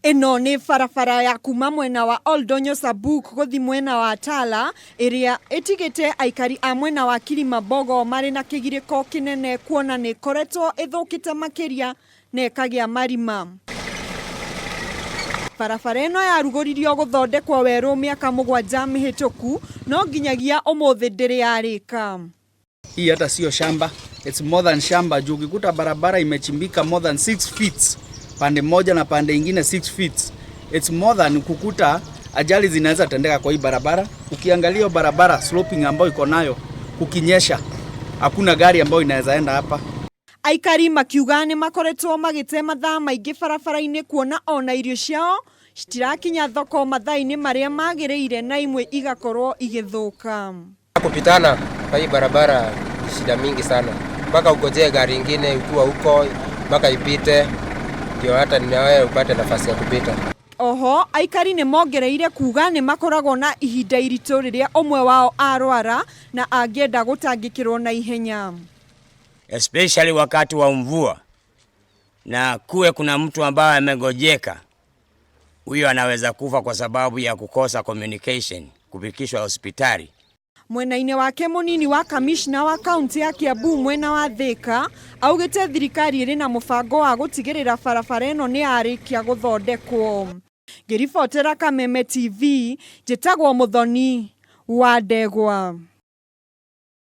Ĩno nĩ barabara ya kuma mwena wa Oldonyo Sabuk gũthi mwena wa Tala ĩrĩa ĩtigĩte aikari a mwena wa Kilimambogo marĩ na kĩgirĩko kĩnene kuona nĩ ĩkoretwo ĩthũkĩte makĩria na ĩkagĩa marima. Barabara ĩno yarugũririo gũthondekwo werũ mĩaka mũgwanja mĩhĩtũku no nginyagia ũmũthĩ ndĩrĩ yarĩka. Hii hata sio shamba, it's more than shamba juu ukikuta barabara imechimbika more than 6 feet pande moja na pande ingine 6 feet, it's more than kukuta ajali zinaweza tendeka kwa hii barabara. Ukiangalia barabara sloping ambayo iko nayo, kukinyesha hakuna gari ambayo inaweza enda hapa. Aikari makiuga nĩ makoretwo magĩte mathaa maingĩ barabara-inĩ kuona ona irio ciao citirakinya thoko mathaa-inĩ marĩa magĩrĩire na imwe igakorwo igĩthũka. Kupitana kwa hii barabara ni shida mingi sana, mpaka ugojee gari ingine ukiwa huko mpaka ipite ndio hata na wewe upate nafasi ya kupita. Oho aikari nĩ mongereire kuga nĩ makoragwo na ihinda iritũ rĩrĩa ũmwe wao arwara na angĩenda gũtangĩkĩrwo na ihenya. Especially wakati wa mvua na kuwe kuna mtu ambaye amegojeka, huyo anaweza kufa kwa sababu ya kukosa communication, kufikishwa hospitali. Mwena-inĩ wake mũnini wa kamishna wa kaunti ya Kiambu mwena wa Thika augĩte thirikari ĩrĩ na mũbango wa gũtigĩrĩra barabara ĩno nĩ yarĩkia gũthondekwo. Ngĩribotera Kameme TV, njĩtagwo Mũthoni wa Ndegwa.